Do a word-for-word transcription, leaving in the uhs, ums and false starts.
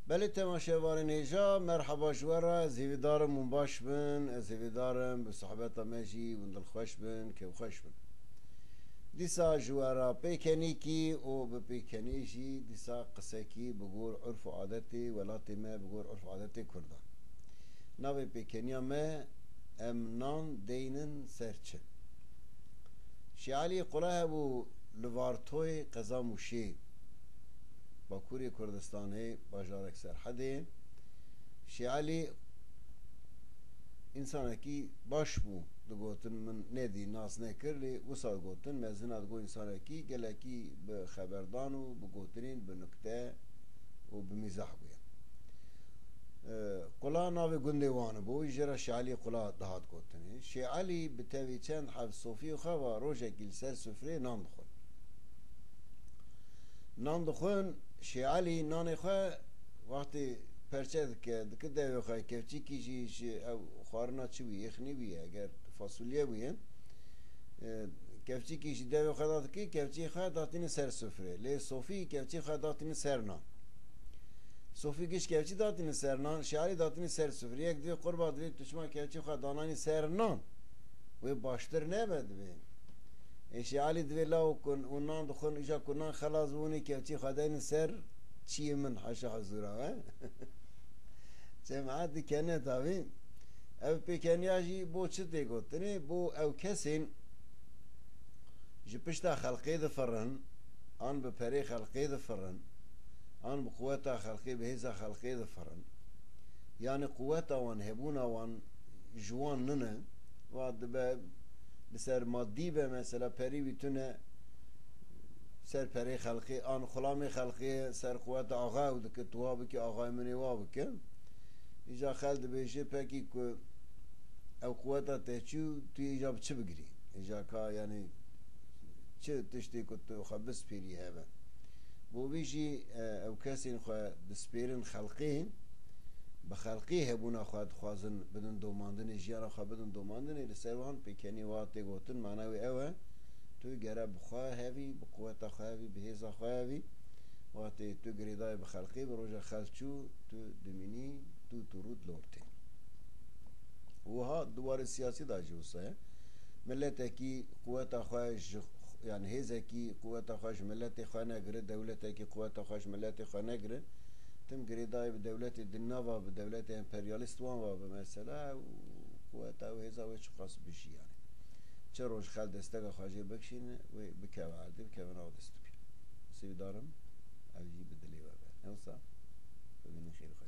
Belê temaşevanên hêja, merheba ji we re, ez hêvîdar im hûn baş bin, ez hêvîdar im bi sohbeta me jî hûn dilxweş bin, kêfxweş bin. Dîsa ji we re pêkenîkî û bi pêkenî jî dîsa qisekî bi gor urf û adetê welatê me, bi gor urf û adetê Kurdan. Navê pêkeniya me, em nan deynin ser çi? Şêalî Qula hebû li Vartoyê qeza Mûşê, Bakurê Kurdistanê, bajarek Serhedê. Şêalî însanekî baş bû, digotin min nedî, nas nekir, lê wisa digotin, mezina digot însanekî gelekî bi xeberdan û bi gotinên bi nukte û bi mîzah bûye. E, Qula navê gundê wan bû, jê re Şêalî Qula dihat gotinê. Şêalî bi tevî çend heb sofiyê xwe ve rojekî li ser sufrê nan dixwin. Nan dixwin, Şêalî nanê xwe wextê perçe dike, dike devê xwe, kevçîkî jî ji ew xwarina çi bûye, yêxinî bûye, eger fasulye bûye, e, kevçîkî jî devê xwe da dikê, kevçî xwe datîne ser sufrê. Lê Sofî kevçî xwe datîne ser nan. Sofî giş kevçî datîne ser nan, Şêalî datîne ser sufrê. Yek divê qurba divê tu çima kevçî xwe dananî ser nan? Wê baştir nebe divê. Ê Şêalî divê law ku û nan dixwin, îja ku nan xelas bûnê kevçî xwe dayne ser çiyê min, haşa huzûra we. Cemaet dikene tabi. Ev pêkeniya jî bo çi tê gotinê? Bo ew kesên ji pişta xelqê difirin, an bi perê xelqê difirin, an bi quweta xelqê, bi hêza xelqê difirin. Yanî quweta wan, hebûna wan ji wan nine, wa dibe li ser madî be, mesela perî wî tune, ser perê xelqê, an xulamê xelqê, ser quweta axa ew dike, tu wa bike, axayê min ê wa bike. Îja xel dibêje, pekî ku ew quweta te çû, tu yê îja bi çi bigirî? Îja ka, yanî çi tiştê ku tu xwe bispêrî hebe? Bo vî jî, e, ew kesên xwe dispêrin xelqê, bi xelqê hebûna xwe dixwazin bidin domandinê, jiyana xwe bidin domandinê, li ser wan pêkenî wa tê gotin, mana wê ew e, tu gere bi xwe hevî, bi quweta xwe hevî, bi hêza xwe hevî, wextê tu girêdayê bi xelqê, bi roja xel çû, tu dimînî, tu, tu rût li ortê. Wiha di warê siyasî de jî wisa ye. Miletekî quweta xwe ji, yanî hêzekî quweta xwe ji miletê xwe negire, dewletekî quweta xwe ji miletê xwe negire, tim girêdayê bi dewletê di nava, bi dewletê emperyalîst wan ve bi mesela, ew quweta, ew hêza wê çiqas bijî yanî. Çi roj xel desteka xwe jê bikişîne, wê bikeve erdê, bikeve nav destûkê. Sêwî darim, ev jî bi dilê we be. Ne wisa? Bimînin xêr xwe.